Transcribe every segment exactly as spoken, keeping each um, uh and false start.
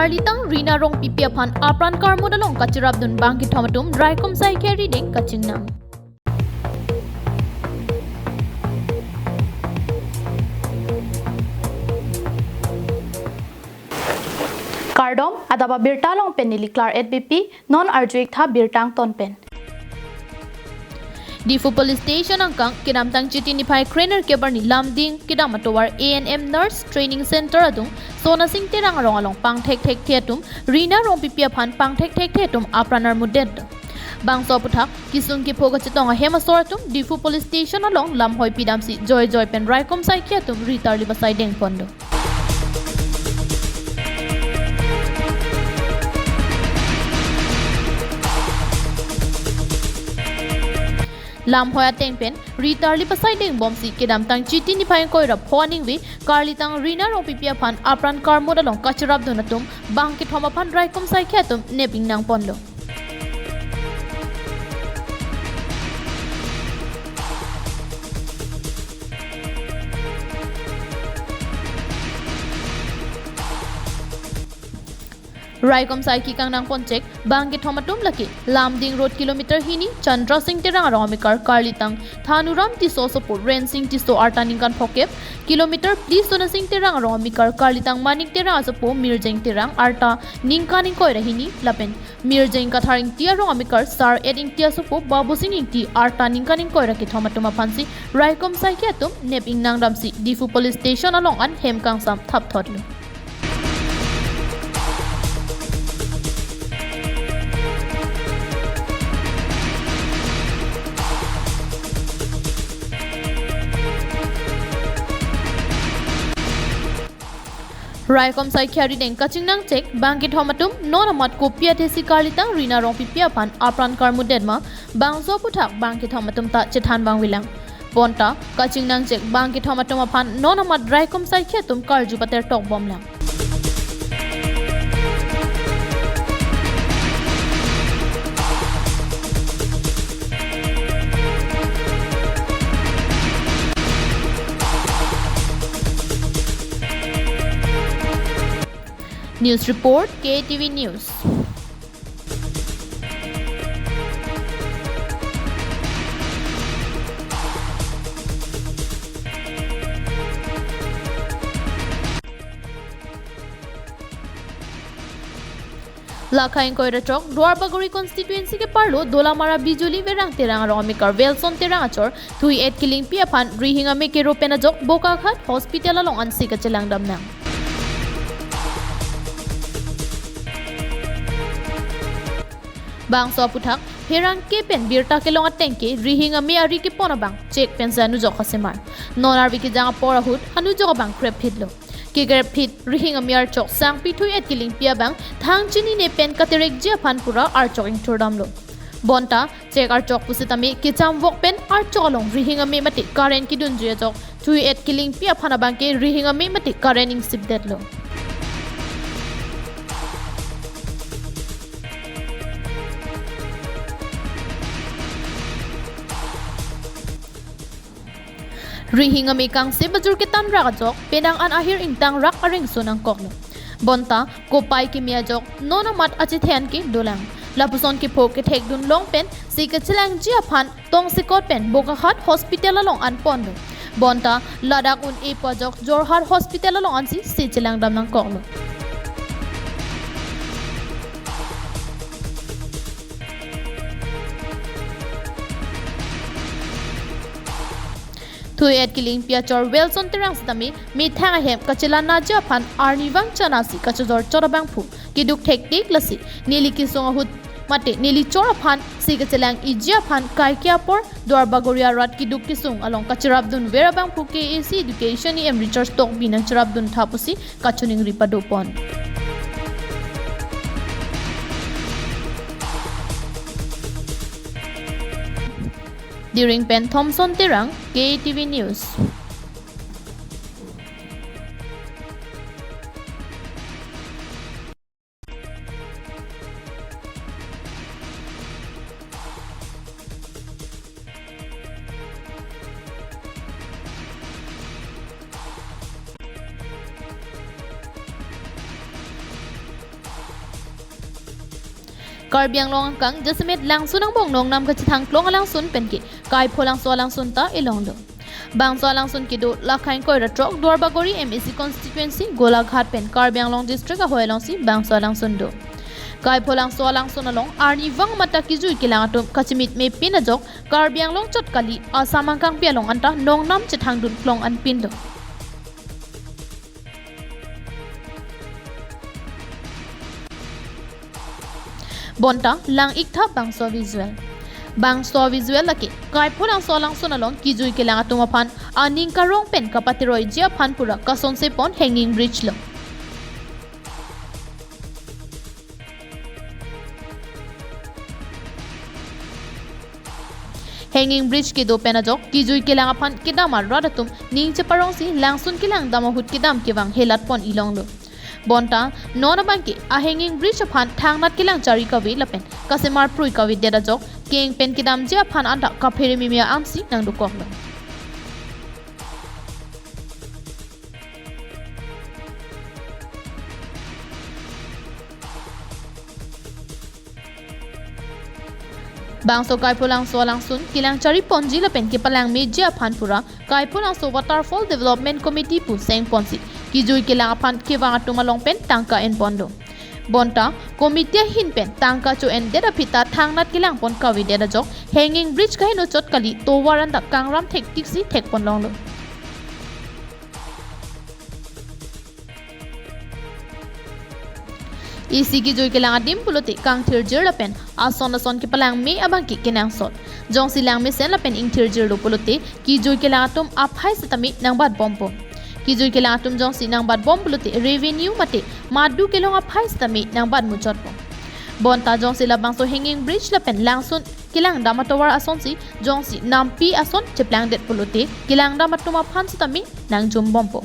Karlitang Rina Rongpipi aphan apran karmut along kachirapdun bangkethom atum raikom saikhi arideng kachingnang. Kardom, adap abirta along pen neli Claret Beypi, non arju-ik tha birta angton pen. Diphu Police Station angkang kedamtang Chiti niphai krenerkep arni Lumding kedam atovar A N M Nurse Training Center adung Sonasing Terang arong along pangthekthekthe atum Rina Rongpipi aphan pangthekthekthe atum apran armutdet. Bangso aphuthak kesung kepho kachetong ahem asor atum Diphu Police Station along lamhoi pidamsi joijoi pen raikom saikhi atum ritarli pasaideng ponlo. Lamhoi ateng pen ritarli pasaideng bomsi kedamtang Chiti niphai ingkoi ra pho aningve karlitang Rina Rongpipi aphan apran karmut along kachirapdun atum bangkethom aphan raikom saikhi atum nep ingnang ponlo. Raikom saikhi kangnang ponchek bangkethom atum lake Lumding Road kilometer hini Chandra Sing Terang arong amekar karlitang Thanuram Tisso asopo Rensing Tisso arta ningkan phokep, kilometer phli Sonasing Terang arong amekar karlitang Manik Terang asopo Mirjeng Terang arta ningkan ingkoi ra hini lapen Mirjeng Kathar Ingti arong amekar Sar-et Ingti asopo Babusing Ingti arta ningkan ingkoi ra kethom atum aphansi raikom saikhi atum nep ingnang damsi Diphu Police Station along an hem kangsam thapthotlo. Raikom saikhi arideng kachingnangchek bangkethom atum non amat kopi athesi karlitang Rina Rongpipi aphan apran karmutdet ma, bangso aphuthak bangkethom atum ta chethan vangvelang. Bonta kachingnangchek bangkethom atum aphan non amat raikom saikhi atum karju patertok bomlang. News report, K T V News. Lakha ingkoi ra throk Duarbagori constituency keparlo Dolamara Bijuli Verang Terang arong amekar Welson Terang achor thui-et kelingpi aphan rihing ame kero pen ajok Bokaghat Hospital along ansi kachelang damnang. Bangso aphuthak pherangke pen birta kelong ateng ke rihing ame ari kepon abang chek pensi anujok kasemar. Non arve kejang apor ahut anujok abang krepphitlo. Kekrepphit rihing ame archok sangpi thui-et kelingpi abang thang chinine pen katerekji aphan pura archok ingthur damlo. Bonta chek archok pusitame kechamvok pen archok along rihing ame mate current kedunji ajok thui-et kelingpi aphan abangke rihing ame mate current ingsipdetlo. Rihing ame kangsip ajur ketan rak ajok penang an ahir ingtang rak areng sun angkoklo. Bonta kopai keme ajok non amat achethan ke dolang. Lapuson kepho kethekdun long pensi kachelangji aphan tongsekot pen Bokaghat Hospital along anponlo. Bonta ladak un-epo ajok Jorhat Hospital along ansi si chelang dam nangkoklo. Thui-et kelingpi achor Welson Terang sitame methang ahem kachelang naji aphan arnivang chanasi kachojor chor abangphu keduk thektik lasi neli kesung ahut mate neli chor aphansi kachelang-iji aphan kaike apor Duarbagori arat keduk kesung along kachirapdunver abangphu K A C Education E M Richard Tokbi nangchirapdun tha pusi kachiningri padopon. Diring pen Thompson Terang, K T V News. Karbi Anglong angkang jasemet langsun angbong nongnam kachethang klong alangsun penke Kaiphulangso alangsun ta elonglo. Bangso alangsun kedo Lakhaing Koiratrok Duarbagori M A C constituency Golaghat pen Karbi Anglong district ahoi alongsi bangso alangsun do. Kaiphulangso alangsun along arnivang mata kejui kelang atum kachemitme pin ajok Karbi Anglong chot kali Assam angkangpi along anta nongnam chethangdun klong anpinlo. Bonta lang-iktha bangso visual. Bangso visual lake Kaiphulangso alangsun along kejui kelang atum aphan aning karong pen kapateroiji aphan pura kasonse pon hanging bridge lo. Hanging bridge kedo pen ajok kejui kelang aphan kedam arat atum ning cheparongsi langsun kelang dam ahut kedam kevang helat pon elonglo. Bonta non abangke a hanging bridge aphan thangnat kelang chari kave lapen kasemar prui kavedet ajok keng pen kedamji aphan anta kaphere mimia ansi nangdokoklo. Bangso Kaiphulangso alangsun kelang chari ponji lapen kepalangmeji aphan pura Kaiphulangso Waterfall Development Committee pu seng ponsi kejui kelang aphan kevang atum along pen tangka en ponlo. Bonta committee ahin pen tangka cho-endet aphi ta thangnat kelang pon kavedet ajok hanging bridge kaheno chot kali tovar anta kangram thektik si thek pon longlo. Isi kejui kelang adim pulote kangthirjir lapen ason ason kepalangme abangke kenangsot. Jongsi langmesen lapen ingthirjirlo pulote kejui kelang atum aphai setame nangbat bompo. Kejui kelang atum jongsi nangbat bom pulote revenue mate madu kelong aphai setame nangbat muchotpo. Bonta jongsi labangso hanging bridge lapen langsun kelang dam atovar asonsi jongsi nampi ason cheplangdet pulote kelang dam atum aphan setame nangjum bompo.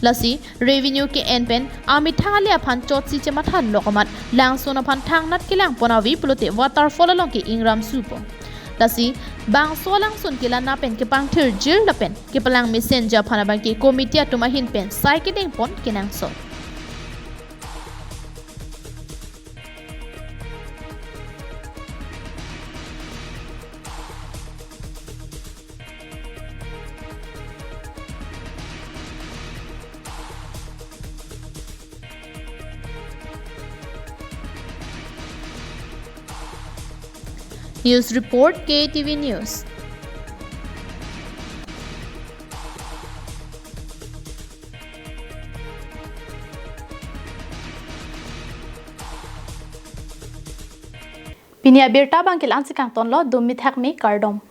Lasi revenue ke-en pen amethang ale aphan chotsi chematha lok amat langsun aphan thangnat kelang pon ave pulote waterfall along ke ingram supo. Lasi bangso alangsun kelang na pen kepangthirjir lapen kepalangmesenji aphan abangke committee atum ahin pen sai kedeng pon kenangsot. News report, K T V News. Pini abirta abangke la-ansi kangtonlo, dumi thakmi, kardom.